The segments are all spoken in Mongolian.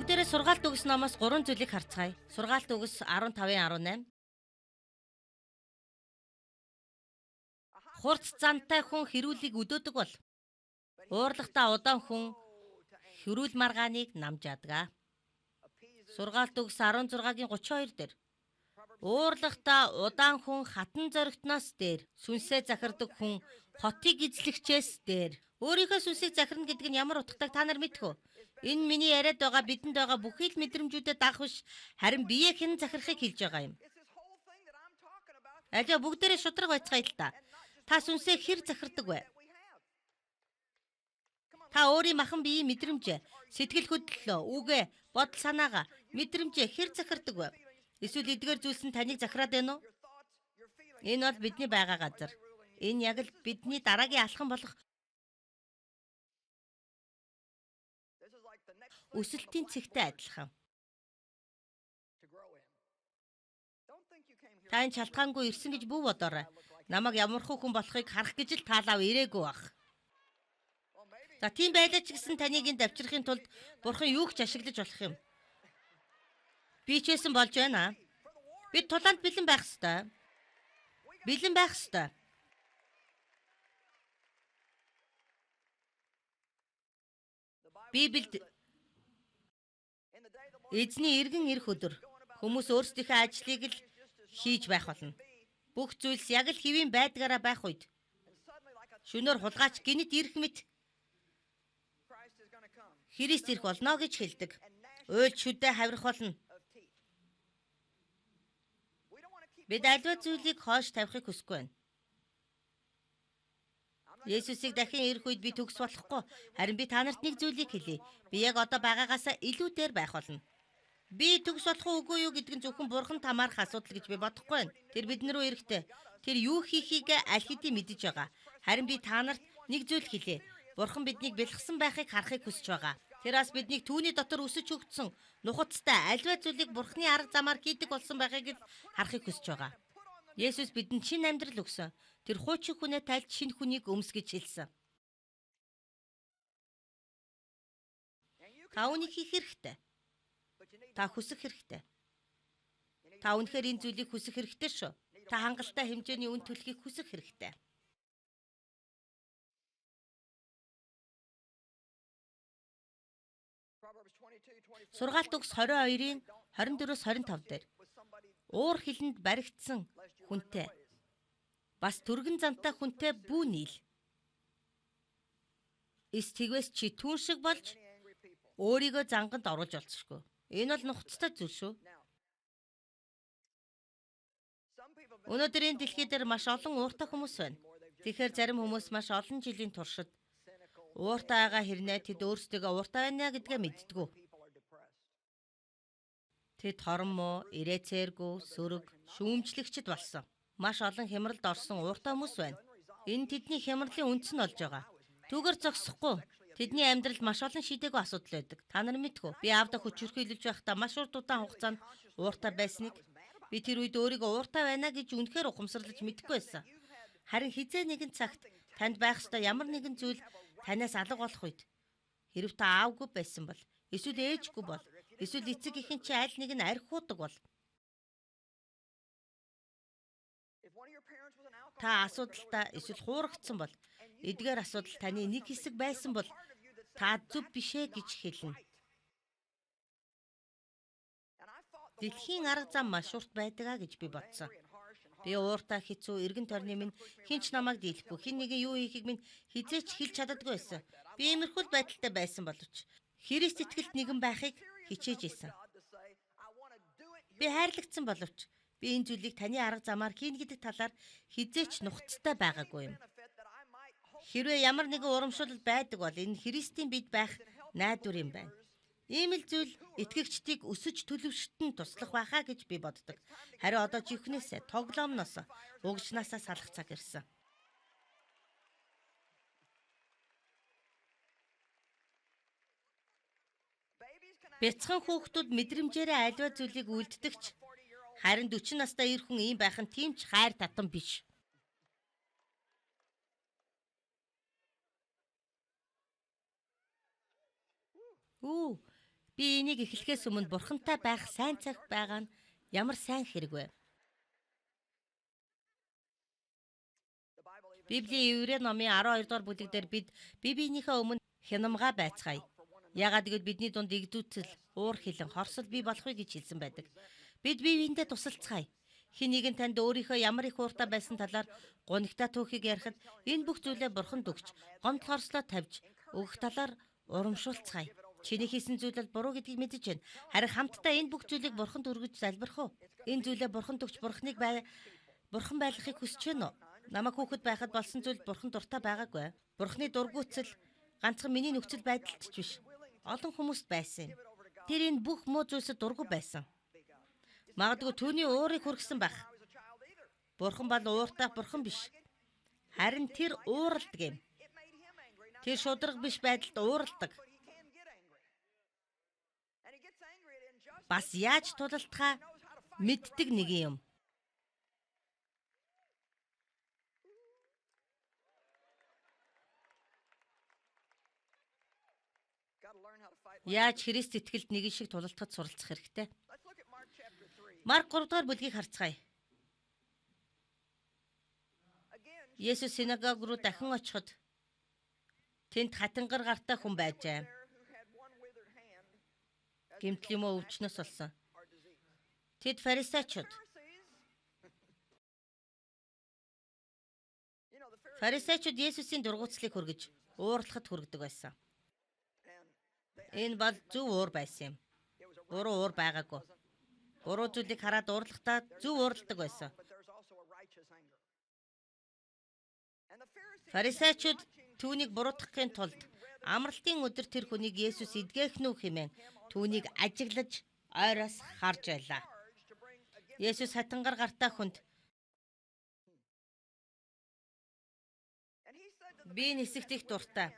Бүгдээрээ сургаалт үгс номоос 3 зүйлийг харцгаая. Сургаалт үгс 15-ын 18. Хурц зантай хүн хэрүүлийг өдөөдөг бол уурлахтаа удаан хүн хэрүүл маргааныг намжаадаг. Сургаалт үгс 16-гийн 32 дээр уурлахтаа удаан хүн хатан зоригтноос дээр, сүнсээ захирдаг хүн хотыг эзлэгчээс дээр. Өөрийнхөө сүнсийг захирна гэдэг нь ямар утгатайг та нар мэдэх үү? Энэ миний яриад байгаа бидэнд байгаа бүхий л мэдрэмжүүдэд дагах биш, харин биеэ хэн захирахыг хэлж байгаа юм. Алиа бүгдээрээ шударга байцгаая л та. Та сүнсээ хэр захирдаг вэ? Та өөрийн махан биеийн мэдрэмжээ, сэтгэл хөдлөлөө, үгээ, бодол санаагаа, мэдрэмжээ хэр захирдаг вэ? Эсвэл эдгээр зүйлс нь таныг захираад байна уу? Энэ бол бидний байгаа газар. Энэ яг л бидний дараагийн алхам болох өсөлтийн цэгтэй адилхан. Та энэ шалтгаангүй ирсэн гэж бүү бодоорой. Намайг ямархуу хүн болохыг харах гэж л таалав ирээгүй байх. За тийм байлаа ч гэсэн таныг энд авчрахын тулд Бурхан юу ч ашиглаж болох юм. Би ч байсан болж байна. Бид тулаанд бэлэн байх ёстой. Бэлэн байх ёстой. Библиэд эзний эргэн ирэх өдөр хүмүүс өөрсдийнхөө ажлыг л хийж байх болно. Бүх зүйлс яг л хэвийн байдгаараа байх үед шөнөөр хулгайч гинэт ирэх мэт Христ ирэх болно гэж хэлдэг. Уйлж шүдэ хаврах болно. Бид аливаа зүйлийг хойш тавихыг хүсэхгүй байна. Есүсийг дахин ирэх үед би төгс болохгүй. Харин би та нарт нэг зүйлийг хэлье. Би яг одоо байгаагаасаа илүү дээр байх болно. Би төгс болох уу үгүй юу гэдэг нь зөвхөн Бурхан тамаарах асуудал гэж би бодохгүй байна. Тэр бидэн рүү эрэхтэй. Тэр юу хийхийг аль хэдийн мэдэж байгаа. Харин би та нарт нэг зүйл хэлье. Бурхан биднийг бэлгсэн байхыг харахыг хүсэж байгаа. Тэр бас биднийг түүний дотор өсөж хөгжсөн нухацтай аливаа зүйлийг Бурханы арга замаар хийдэг болсон байхыг л харахыг хүсэж байгаа. Есүс бидэнд шинэ амьдрал өгсөн. Тэр хуучин хүнээ тайлж шинэ хүнийг өмс гэж хэлсэн. Та үүнийг хийх хэрэгтэй. Та хүсэх хэрэгтэй. Та үнэхээр энэ зүйлийг хүсэх хэрэгтэй шүү. Та хангалттай хэмжээний үн төлөхийг хүсэх хэрэгтэй. Сургаалт үгс 22-ийн 24-өөс 25 дээр уур хилэнд баригдсан хүнтэй бас түргэн зантай хүнтэй бүү нийл. Эс тэгвэс чи түн шиг болж өөрийгөө занганд оруулж болцсохгүй. Энэ бол нухацтай зүйл шүү. Өнөөдөр энэ дэлхий дээр маш олон ууртай хүмүүс байна. Тэгэхээр зарим хүмүүс маш олон жилийн туршид ууртай байгаа хэрнээ тэд өөрсдийгөө ууртай байна гэдгээ мэддэггүй. Тэд хорон муу, ирээцээргүй, сөрөг, шүүмжлэгчд болсон. Маш олон хямралд орсон ууртай хүмүүс байна. Энэ тэдний хямралын үндэс нь болж байгаа. Түүгээр зогсохгүй. Тэдний амьдралд маш олон шийдээгүй асуудал байдаг. Та нар мэдхүү. Би аавдаа хүчирхийлж байхдаа маш урт удаан хугацаанд ууртай байсныг би тэр үед өөрийгөө ууртай байна гэж үнэхээр ухамсарлаж мэдэхгүй байсан. Харин хизээ нэгэн цагт танд байх ёстой ямар нэгэн зүйл танаас алга болох үед хэрв та аавгүй байсан бол эсвэл ээжгүй бол эсвэл эцэг эхэн чи аль нэг нь архиудаг бол та асуудалтай эсвэл хуурагдсан бол эдгээр асуудал таны нэг хэсэг байсан бол та зөв бишээ гэж хэлнэ. Дэлхийн арга зам маш урт байдгаа гэж би бодсон. Би ууртай хэцүү эргэн тойрны минь хэн ч намайг дийлэхгүй, хэн нэгэн юу хийхийг минь хэзээ ч хэлж чаддаггүй байсан. Би иймэрхүү л байдалтай байсан боловч Христ итгэлт нэгэн байхыг хичээж исэн. Би хайрлагдсан боловч би энэ зүйлийг таны арга замаар хийнэ гэдэг талаар хэзээ ч нухацтай байгаагүй юм. Хэрвээ ямар нэгэн урамшуулал байдаг бол энэ Христийн бид байх найдвар юм байна. Ийм л зүйл итгэгчдийг өсөж төлөвшөлтөнд туслах байхаа гэж би боддог. Харин одоо жихнээсээ, тоглоомноос, угжнаасаа салах цаг ирсэн. Бяцхан хүүхдүүд мэдрэмжээрээ аливаа зүйлийг үлддэгч харин 40 настай эр хүн ийм байх нь тийм ч хайр татан биш. Үү, Би энийг эхлэхээс өмнө Бурхантай байх сайн цаг байгаа нь ямар сайн хэрэг вэ? Библийн Еврей номын 12 дугаар бүлэг дээр бид бие биенийхээ өмнө хянамгаа байцгаая. Яагаад гэвэл бидний дунд игдүүцэл, уур хилэн, хорсол бий болохгүй гэж хэлсэн байдаг. Бид бие биендээ тусалцгаая. Хэн нэгэн танд өөрийнхөө ямар их ууртай байсан талаар гунигтай түүхийг ярихад энэ бүх зүйлээ Бурханд өгч, гомдол хорслоо тавьж өгөх талаар урамшуулцгаая. Чиний хийсэн зүйл бол буруу гэдгийг мэдэж байна. Харин хамтдаа энэ бүх зүйлийг Бурханд өргөж залбирх уу? Энэ зүйлээ Бурханд өгч Бурханыг Бурхан байлгахыг хүсэж байна уу? Намайг хүүхэд байхад болсон зүйл Бурхан дуртай байгаагүй. Бурханы дургүйцэл ганцхан миний нөхцөл байдалд ч биш. Олон хүмүүст байсан юм. Тэр энэ бүх муу зүйлсэд дургүй байсан. Магадгүй түүний уурыг хүргэсэн байх. Бурхан бол ууртай бурхан биш. Харин тэр ууралдаг юм. Тэр шударга биш байдалд ууралдаг. Бас яаж тулалдахаа мэддэг нэг юм. Яаж Христ итгэлд нэгэн шиг тулалдахад суралцах хэрэгтэй. Марк 3 дугаар бүлгийг харцгаая. Есүс синагог руу дахин очиход тэнд хатангар гартай хүн байжээ. Гэмтэл юм уу өвчнөөс болсон. Тэд фарисеучуд. Фарисеучуд Есүсийн дургуутслыг хүргэж уурлахад хүргэдэг байсан. Энэ бол зөв уур байсан юм. Буруу уур байгаагүй. Буруу зүйлийг хараад уурлахдаа зөв уурладаг байсан. Фарисеучуд түүнийг буруутгахын тулд амралтын өдөр тэр хүнийг Есүс эдгээх нү хэмээн түүнийг ажиглаж ойроос харж байлаа. Есүс хатангар гартай хүнд би нисэгт их дуртай.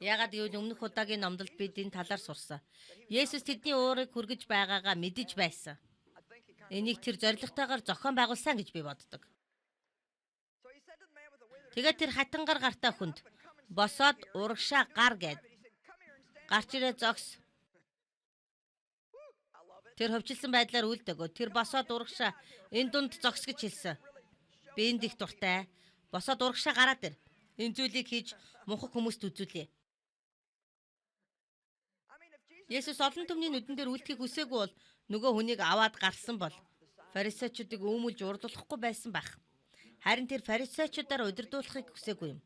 Яагаад гэвэл өмнөх удаагийн номдолд бид энэ талаар сурсан. Есүс тэдний уурыг хүргэж байгаагаа мэдэж байсан. Энийг тэр зорилготойгоор зохион байгуулсан гэж би боддог. Тэгээд тэр хатангар гартай хүнд босоод урагшаа гар гэд. Гарч ирээ зогс. Тэр хөвчлсөн байдлаар үлдэгөө. Тэр босоод урагшаа энэ дунд зогс гэж хэлсэн. Би энд их дуртай. Босоод урагшаа гараад ир. Энэ зүйлийг хийж мунхаг хүмүүст үзүүлье. Есүс олон түмний нүдэн дээр үлдэхийг хүсээгүй бол нөгөө хүнийг аваад гарсан бол фарисеучуудыг өмөлж урдуулахгүй байсан байх. Харин тэр фарисеучудаар удирдуулахыг хүсээгүй юм.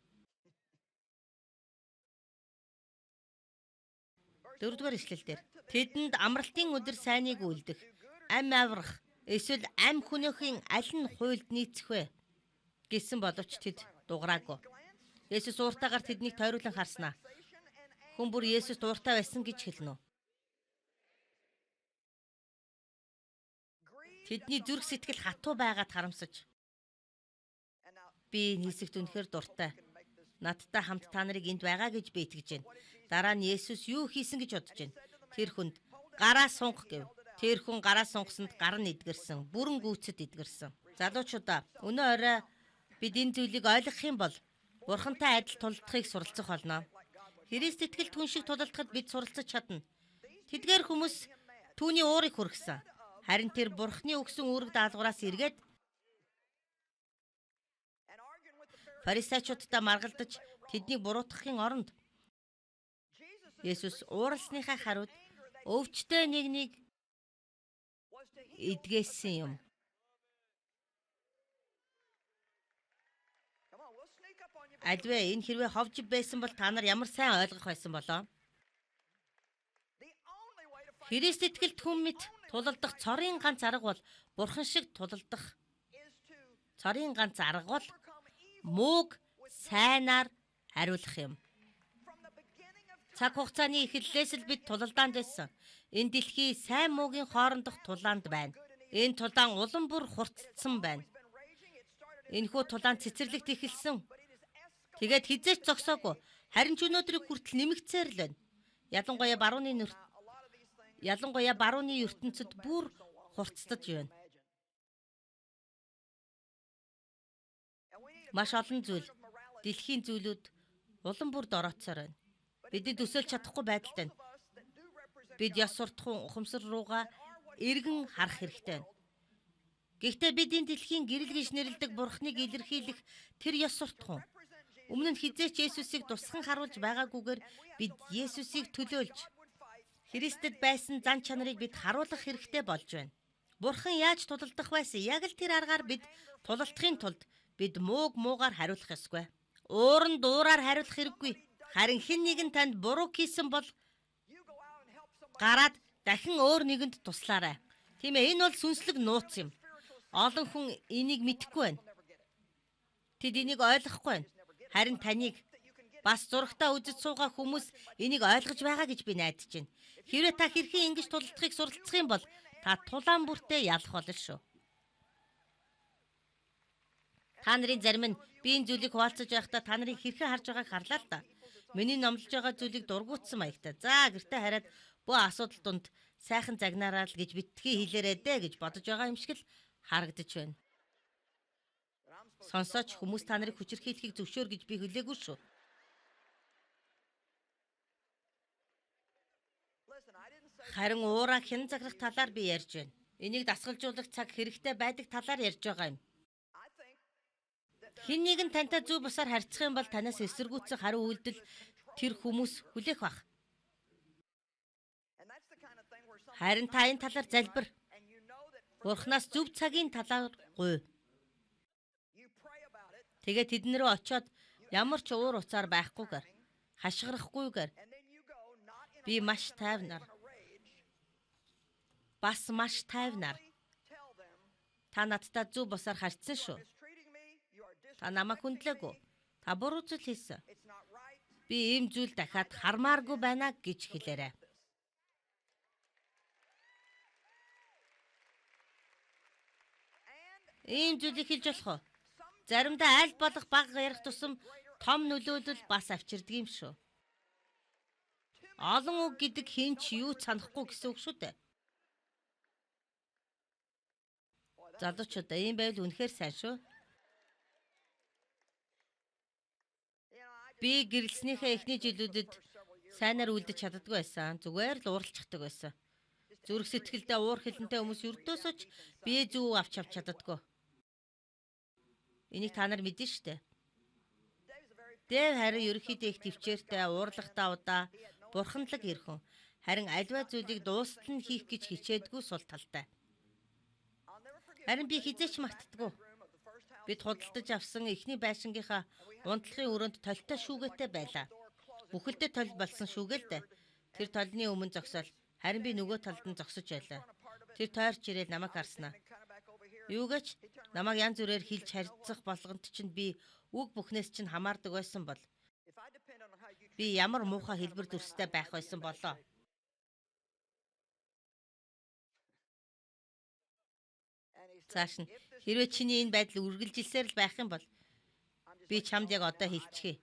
4-р эшлэл дээр тэдэнд амралтын өдөр сайныг үлдэх, ам аврах, эсвэл ам хүнөхийн аль нь хуйлд нийцэх вэ гэсэн боловч тэд дуграагүй. Есүс ууртайгаар тэднийг тойруулан харснаа. Хүн бүр Есүст ууртай байсан гэж хэлнэ үү? Тэдний зүрх сэтгэл хатуу байгаад харамсаж. Би нисэгт үнэхээр дуртай. Надтай хамт та нарыг энд байгаа гэж би итгэж байна. Дараа нь Есүс юу хийсэн гэж бодож байна? Тэр хүнд гараа сунгах гэв. Тэр хүн гараа сунгасанд гар нь эдгэрсэн, бүрэн гүйцэд эдгэрсэн. Залуучуудаа, өнөө орой бид энэ зүйлийг ойлгох юм бол Бурхантай адил тулалдахыг суралцах болно. Христ итгэлт хүн шиг тулалдахад бид суралцаж чадна. Тэдгээр хүмүүс түүний уурыг хүргэсэн. Харин тэр Бурхны өгсөн үүрэг даалгавраас эргээд фарисеучудтай маргалдаж тэднийг буруутгахын оронд Есүс ууралсныхаа хариуд өвчтөй нэгнийг эдгээсэн юм. Альвэ энэ хэрвээ ховж байсан бол та нар ямар сайн ойлгох байсан болоо? Христ итгэлт хүн мэт тулалдах цорын ганц арга бол Бурхан шиг тулалдах. Цорын ганц арга бол мууг сайнаар хариулах юм. Цаг хугацааны эхлэлээс л бид тулалдаанд байсан. Энэ дэлхий сайн муугийн хоорондох тулаанд байна. Энэ тулаан улам бүр хурцдсан байна. Энэхүү тулаан цэцэрлэгт эхэлсэн. Тэгээд хизээч зогсоогүй. Харин ч өнөөдрийг хүртэл нэмэгдсээр л байна. Ялангуяа барууны ертөнцид бүр хурцдаж байна. Маш олон зүйл, дэлхийн зүйлүүд улам бүр дорооцоор байна. Бидний төсөөлж чадахгүй байдалд байна. Бид ёс суртахуун ухамсар руугаа эргэн харах хэрэгтэй байна. Гэхдээ бид энэ дэлхийн гэрэл гэж нэрлэдэг Бурхныг илэрхийлэх тэр ёс суртахуун өмнө нь хэзээ ч Есүсийг тусхан харуулж байгаагүйгээр бид Есүсийг төлөөлж Христэд байсан зан чанарыг бид харуулах хэрэгтэй болж байна. Бурхан яаж тулалдах байсан? Яг л тэр аргаар бид тулалдахын тулд бид мууг муугаар хариулах ёсгүй. Уур нь дуураар хариулах хэрэггүй. Харин хэн нэгэн танд буруу хийсэн бол гараад дахин өөр нэгэнд туслаарай. Тийм ээ, энэ бол сүнслэг нууц юм. Олон хүн энийг мэдэхгүй байна. Тэд энийг ойлгохгүй байна. Харин таныг бас зурагтаа үзэж суугаа хүмүүс энийг ойлгож байгаа гэж би найдаж байна. Хэрвээ та хэрхэн ингэж тулалдахыг суралцах юм бол та тулаан бүртээ ялах болно шүү. Та нарын зарим нь би энэ зүйлийг хуваалцаж байхдаа та нарыг хэрхэн харж байгааг харлаа л да. Миний номлож байгаа зүйлийг дургуутсан маягтай. За гэртээ хараад бөө асуудал дунд сайхан загнаараа л гэж битгий хэлээрэй дээ гэж бодож байгаа юм шиг л харагдаж байна. Сонсооч хүмүүс та нарыг хүчирхийлэхийг зөвшөөр гэж би хэлээгүй шүү. Харин уураа хэн захирах талаар би ярьж байна. Энийг дасгалжуулах цаг хэрэгтэй байдаг талаар ярьж байгаа юм. Хэн нэгэн тантай зөв бусаар харьцах юм бол танаас эсэргүүцэх хариу үйлдэл тэр хүмүүс хүлээх бах. Харин та энэ талаар залбир. Бурханаас зөв цагийн талаар гуй. Тэгээд тэдэн рүү очиод ямар ч уур уцаар байхгүйгээр, хашгирахгүйгээр би маш тайвнаар, бас маш тайвнаар та надтай зөв бусаар харьцсан шүү. Та намайг хүндлээгүй. Та буруу зүйл хийсэн. Би ийм зүйл дахиад хармааргүй байна гэж хэлээрэй. Ийм зүйлийг хэлж болох уу? Заримдаа аль болох бага ярих тусам том нөлөөлөл бас авчирдаг юм шүү. Олон үг гэдэг хэн ч юу ч санахгүй гэсэн үг шүү дээ. Залуучуудаа ийм байвал үнэхээр сайн шүү. Би гэрлэснийхээ эхний жилүүдэд сайнаар үлдэж чаддаггүй байсан. Зүгээр л ууралчихдаг байсан. Зүрх сэтгэлдээ уур хилэнтэй хүмүүс ердөөсөө ч бие зүү авч авч чаддаггүй. Энийг та нар мэднэ шүү дээ. Дэв харин ерөнхийдөө их төвчээртэй, уурлахтаа удаа бурханлаг ирхэн. Харин аливаа зүйлийг дуустал нь хийх гэж хичээдгүй сул талтай. Харин би хэзээ ч мартдаггүй. Бид худалдаж авсан эхний байшингийнхаа унтлахын өрөөнд толтой шүүгээтэй байлаа. Бүхэлдээ тол болсон шүүгээ л дээ. Тэр толны өмнө зогсоол. Харин би нөгөө талд нь зогсож байлаа. Тэр тойрч ирээд намайг харснаа. Юугаач намайг янз бүрээр хилж харьцах болгонд чинь би үг бүхнээс чинь хамаардаг байсан бол би ямар муухай хэлбэр дүрстэй байх байсан болоо. Цааш нь хэрвээ чиний энэ байдал үргэлжилсээр л байх юм бол би чамд яг одоо хэлчихье.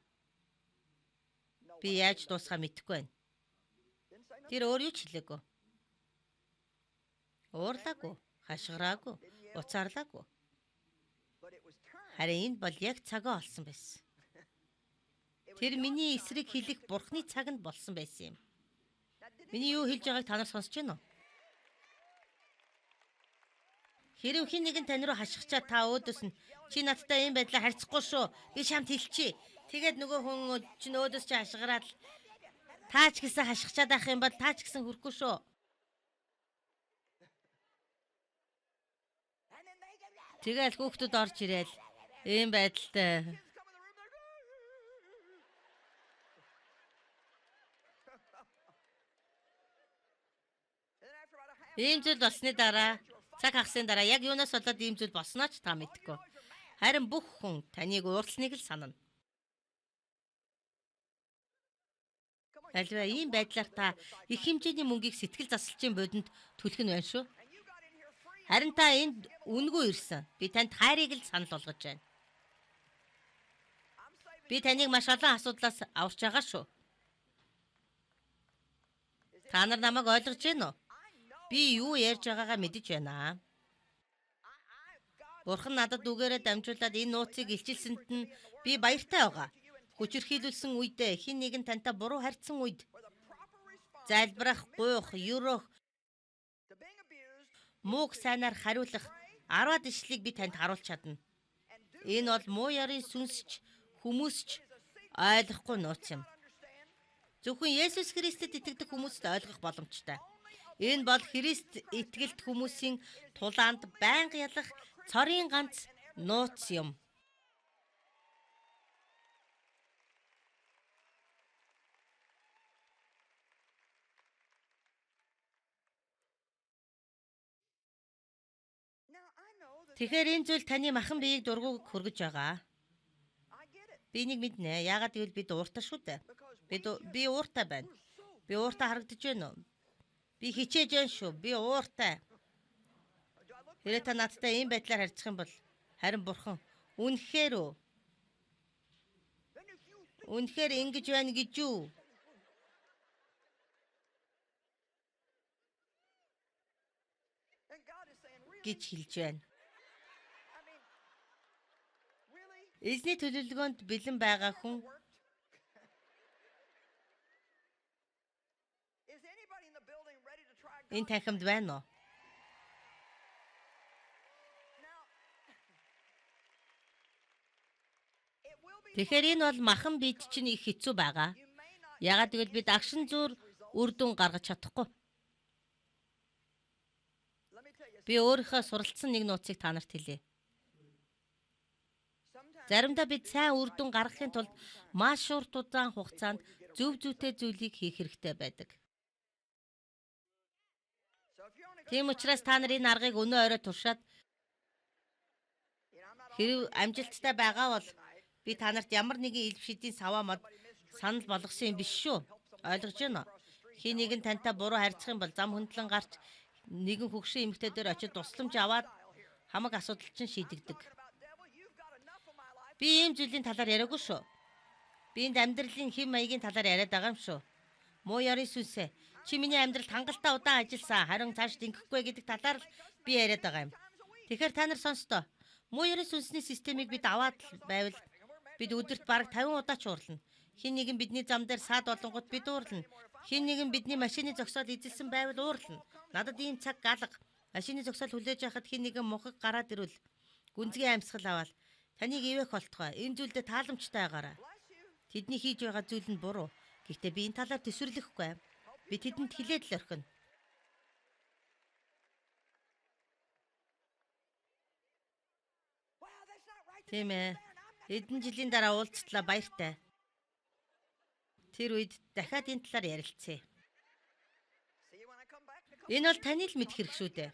Би яаж дуусгаа мэдэхгүй байна. Тэр өөр юу ч хэлээгүй. Уурлаагүй, хашгираагүй, уцаарлаагүй. Харин энэ бол яг цагаа олсон байсан. Тэр миний эсрэг хэлэх Бурхны цаг нь болсон байсан юм. Миний юу хэлж байгааг та нар сонсож байна уу? Хэрв хэн нэгэн тань руу хашгичаад та өөдөөс нь чи надтай ийм байдлаар харьцахгүй шүү. Би чамд хэлчихье. Тэгээд нөгөө хүн чинь өөдөөс чи хашгираад та ч гэсэн хашгичаад байх юм бол та ч гэсэн хүрхгүй шүү. Тэгэл хүүхдүүд орж ирээл ийм байдалтай. Ийм зүйл болсны дараа цаг хагасын дараа яг юунаас болоод ийм зүйл болсноо ч та мэдэхгүй. Харин бүх хүн таныг уурласныг л санана. Альва ийм байдлаар та их хэмжээний мөнгийг сэтгэл засалчийн бодинд түлэх нь байна шүү. Харин та энд үнэгүй ирсэн. Би танд хайрыг л санал болгож байна. Би таныг маш олон асуудлаас аварч байгаа шүү. Та нар намайг ойлгож байна уу? Би юу ярьж байгаагаа мэдэж байна. Бурхан надад үгээрээ дамжуулаад энэ нууцыг илчилсэнд нь би баяртай байгаа. Хүчирхийлүүлсэн үедээ, хэн нэгэн тантай буруу харьцсан үед залбирах, гуйх, ерөөх, мууг сайнаар хариулах 10 ишлэлийг би танд харуулж чадна. Энэ бол муу ёрын сүнсч хүмүүсч ойлгохгүй нууц юм. Зөвхөн Есүс Христэд итгэдэг хүмүүст ойлгох боломжтой. Энэ бол Христ итгэлт хүмүүсийн тулаанд байнга ялах цорын ганц нууц юм. Тэгэхээр энэ зүйл таны махан биеийг дургуг хүргэж байгаа. Би энийг мэднэ. Яагаад гэвэл бид ууртай шүү дээ. Би ууртай байна. Би ууртай харагдаж байна уу? Би хичээж байна шүү. Би ууртай. Хэрэг та надтай ийм байдлаар харьцах юм бол харин бурхан үнэхээр үү? Үнэхээр ингэж байна гэж юу? Гэж хэлж байна. Эзний төлөвлөгөөнд бэлэн байгаа хүн энэ танхимд байна уу? Тэгэхээр энэ бол махан бид чинь их хэцүү байгаа. Яагаад гэвэл бид агшин зуур үр дүн гаргаж чадахгүй. Би өөрийнхөө суралцсан нэг нууцыг та нарт хэлье. Заримдаа бид сайн үр дүн гаргахын тулд маш урт удаан хугацаанд зөв зүйтэй зүйлийг хийх хэрэгтэй байдаг. Тийм учраас та нар энэ аргыг өнөө орой туршаад хэрв амжилттай байгаа бол би та нарт ямар нэгэн элб шидийн саваа мод санал болгосон юм биш шүү. Ойлгож байна уу? Хэн нэгэн тантай буруу харьцах юм бол зам хөндлөн гарч нэгэн хөгшин эмэгтэй дээр очиж тусламж аваад хамаг асуудал чинь шийдэгдэг. Би ийм зүйлийн талаар яриаггүй шүү. Би энд амьдралын хэв маягийн талаар яриад байгаа юм шүү. Муу ёрын сүнсээ. Чи миний амьдралд хангалттай удаан ажилласан, харин цааш дингэхгүй гэдэг талаар л би яриад байгаа юм. Тэгэхээр та нар сонстоо. Муу ёрын сүнсний системийг бид аваад байвал бид өдөрт бараг 50 удаа ч уурлана. Хэн нэгэн бидний зам дээр саад болонгууд бид уурлана. Хэн нэгэн бидний машины зогсоол эзэлсэн байвал уурлана. Надад ийм цаг галга. Машины зогсоол хүлээж байхад хэн нэгэн мухаг гараад ирвэл гүнзгий амьсгал аваад таныг ивэх болтугай. Энэ зүйлдээ тааламжтай байгаарай. Тэдний хийж байгаа зүйл нь буруу. Гэхдээ би энэ талаар төсөрлөхгүй. Би тэдэнд хэлээд л орхино. Тийм ээ. Хэдэн жилийн дараа уулзтлаа, баяртай. Тэр үед дахиад энэ талаар ярилцъя. Энэ бол таны л мэдэх хэрэг шүү дээ.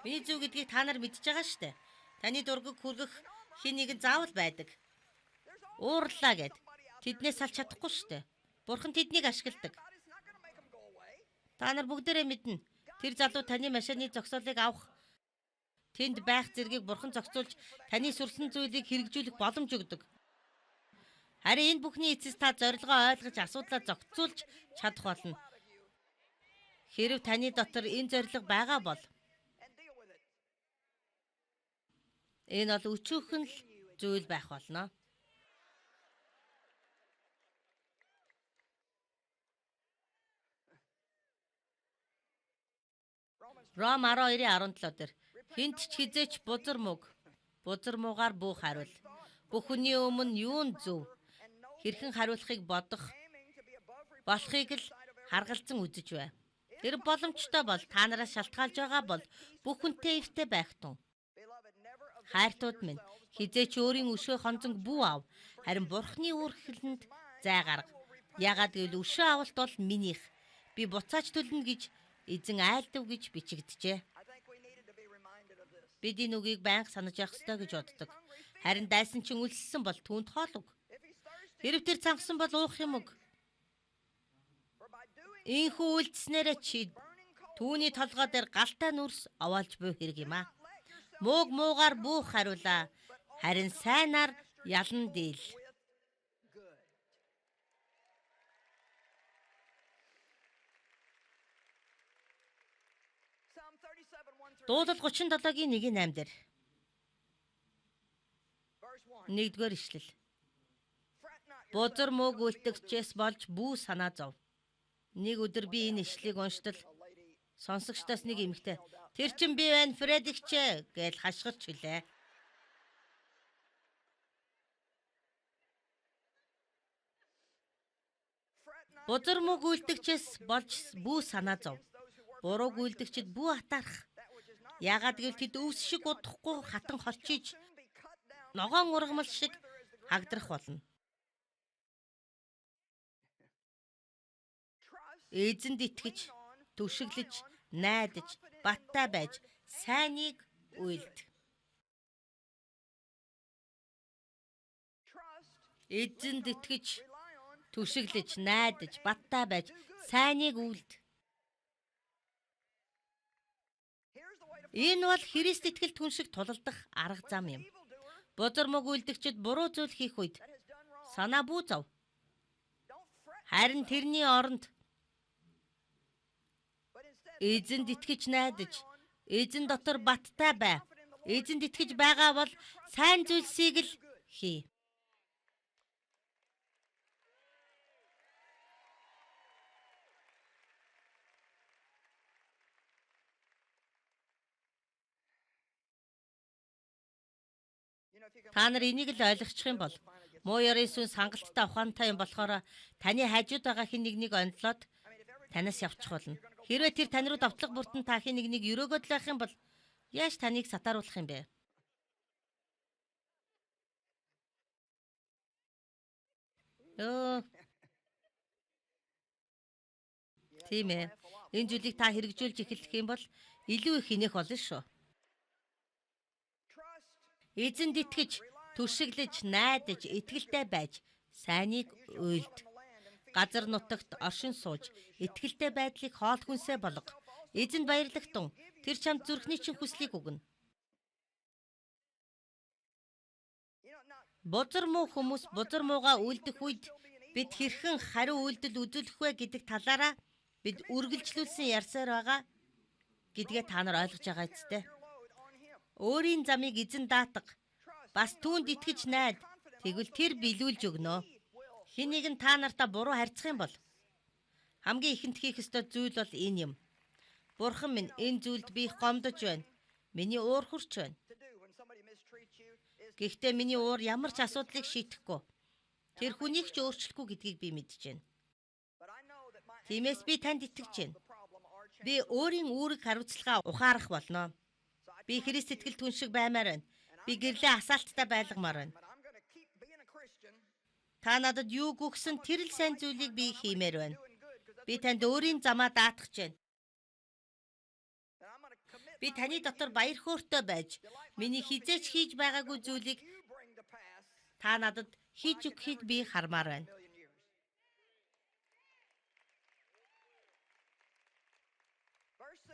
Миний зөв гэдгийг та нар мэдж байгаа шүү дээ. Таны дургуг хүргэх хэн нэгэн заавал байдаг. Уурлаа гэд тэднээс салж чадахгүй шүү дээ. Бурхан тэднийг ашигладаг. Та нар бүгдээрээ мэднэ. Тэр залуу таны машины зогсоолыг авах, тэнд байх зэргийг бурхан зохицуулж таны сурсан зүйлийг хэрэгжүүлэх боломж өгдөг. Харин энэ бүхний эцэс та зорилгоо ойлгож асуудлаа зохицуулж чадах болно. Хэрв таны дотор энэ зорилго байгаа бол энэ бол өчүүхэн л зүйл байх болно. Ром 12:17 дээр хинт ч хизээч бузар мөг, бузар муугаар бүү хариул. Бүх хүний өмнө юун зөв, хэрхэн хариулахыг бодох болохыг л харгалзан үзэж бай. Тэр боломжтой бол та нараас шалтгаалж байгаа бол бүх хүнтэй эвтэй байх тун. Хайртууд минь, хизээч өөрийн өшөө хонзонг бүү ав, харин Бурхны үр хэлэнд зай гарга. Яагаад гэвэл өшөө авалт бол минийх. Би буцааж төлнө гэж эзэн айлдав гэж бичигджээ. Бид энэ үгийг байнга санаж явах ёстой гэж боддог. Харин дайсан чинь үлссэн бол түүнд хоол өг. Хэрв тэр цангасан бол уух юм өг. Ийхүү үйлдснээрээ чи түүний толгой дээр галтай нүрс овоолж буй хэрэг юм аа. Мууг муугаар бүү хариулаа, харин сайнаар ялан дийл. Дуулал 37-гийн 1-8 дээр. 1-р ишлэл. Бузар мууг үлдэгчээс болж бүү санаа зов. Нэг өдөр би энэ ишлэлийг унштал сонсогчдоос нэг эмэгтэй "Тэр чин би байна, Фредигчээ" гэж хашгирч хэлээ. Бузар мууг үлдэгчээс болж бүү санаа зов. Бурууг үлдэгчд бүү атаарх. Яагаад гэвэл тэд өвс шиг удахгүй хатан хорчиж ногоон ургамал шиг хагдрах болно. Эзэнд итгэж, түшиглэж, найдаж, баттай байж сайныг уйлд. Эзэнд итгэж, түшиглэж, найдаж, баттай байж сайныг үйлд. Энэ бол Христ итгэлт хүн шиг тулалдах арга зам юм. Бузар мөг үлдэгчид буруу зүйл хийх үед санаа бүү зов. Харин тэрний оронд эзэнд итгэж найдаж, эзэн дотор баттай бай. Эзэнд итгэж байгаа бол сайн зүйлсийг л хий. Та нар энийг л ойлгочих юм бол муу ёрын сүнс хангалттай ухаантай юм болохоор таны хажууд байгаа хэн нэгнийг онилоод танаас явчих болно. Хэрвээ тэр тань руу довтлого бүртэн та хэн нэгнийг өрөөгөөд л байх юм бол яаж таныг сатааруулах юм бэ? Тийм ээ. Энэ зүйлийг та хэрэгжүүлж эхлэх юм бол илүү их инех болно шүү. Эзэнд итгэж, түшиглэж, найдаж, итгэлтэй байж сайныг уйлд. Газар нутагт оршин сууж, итгэлтэй байдлыг хоол хүнсээ болго. Эзэнд баярлагтун, тэр чамд зүрхний чин хүслийг өгнө. Бузар муу хүмүүс бузар муугаа үйлдэх үед бид хэрхэн хариу үйлдэл үзүүлэх вэ гэдэг талаараа бид үргэлжлүүлсэн ярьсаар байгаа гэдгээ та нар ойлгож байгаа үстэй. Өөрийн замыг эзэн даатга. Бас түүнд итгэж найд. Тэгвэл тэр биелүүлж өгнө. Хэн нэгэн та нартаа буруу харьцах юм бол хамгийн ихэнд хийх ёстой зүйл бол энэ юм. Бурхан минь, энэ зүйлд би их гомдож байна. Миний уур хүрч байна. Гэхдээ миний уур ямар ч асуудлыг шийдэхгүй. Тэр хүнийг ч өөрчлөхгүй гэдгийг би мэдэж байна. Тиймээс би танд итгэж байна. Би өөрийн үүрэг хариуцлагаа ухаарах болно. Би Христ итгэлт хүн шиг баймаар байна. Би гэрлээ асаалттай байлгамаар байна. Та надад юу гүгсэн тэр л сайн зүйлийг би хиймээр байна. Би танд өөрийн замаа даатгах байна. Би таны дотор баяр хөөртэй байж, миний хизээч хийж байгаагүй зүйлийг та надад хийж өгөхийг би хармаар байна.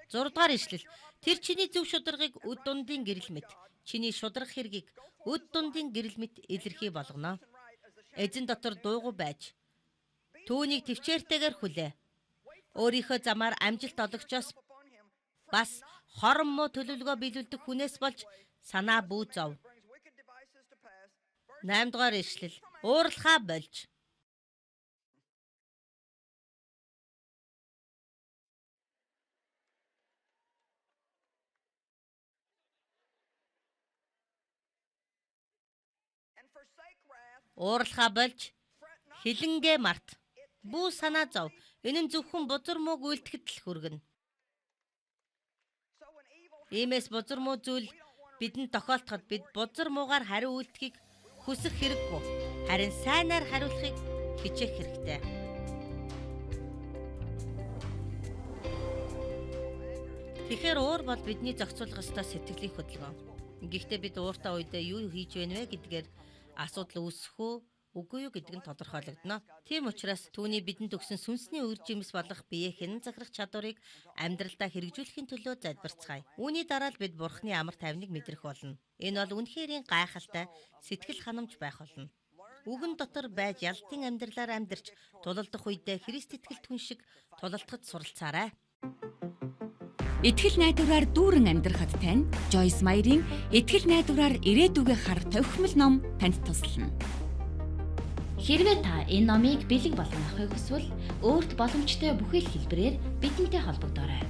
Зурдугаар ишлэл. Тэр чиний зөв шударгыг үд дундын гэрэл мэт, чиний шударга хэргийг үд дундын гэрэл мэт илэрхий болгоно. Эзэн дотор дуугүй байж, түүнийг төвчээртэйгээр хүлээ. Өөрийнхөө замаар амжилт олгочоос бас хорон муу төлөвлөгөө биелүүлдэг хүнээс болж санаа бүү зов. 8 дугаар ишлэл. Уурлахаа болж. Уурлахаа болж хилэнгээ март. Бүү санаа зов. Энэ нь зөвхөн бузар мууг үйлдэхэд л хүргэнэ. Иймээс бузар муу зүйл бидэнд тохиолдоход бид бузар муугаар хариу үйлдэхийг хүсэх хэрэггүй. Харин сайнаар хариулахыг хичээх хэрэгтэй. Тэгэхээр уур бол бидний зохицуулах ёстой сэтгэлийн хөдөлгөөн. Гэхдээ бид ууртай үедээ юу хийж байна вэ гэдгээр асуудал үүсэх үү, үгүй юу гэдэг нь тодорхойлогдоно. Тийм учраас түүний бидэнд өгсөн сүнсний үр жимс болох биеэ хянан захирах чадварыг амьдралдаа хэрэгжүүлэхийн төлөө залбирцгаая. Үүний дараа л бид Бурхны амар тайвныг мэдрэх болно. Энэ бол үнэхэрийн гайхалтай сэтгэл ханамж байх болно. Үгэн дотор байж ялтын амьдралаар амьдарч тулалдах үедээ Христ итгэлт хүн шиг тулалдахад суралцаарай. Итгэл найдвараар дүүрэн амьдрахад тань Joyce Meyer-ийн Итгэл найдвараар ирээдүгээ хар товхимол ном танд туслана. Хэрвээ та энэ номыг бэлэг болгон авахыг хүсвэл өөрт боломжтой бүхий л хэлбэрээр бидэнтэй холбогдоорой.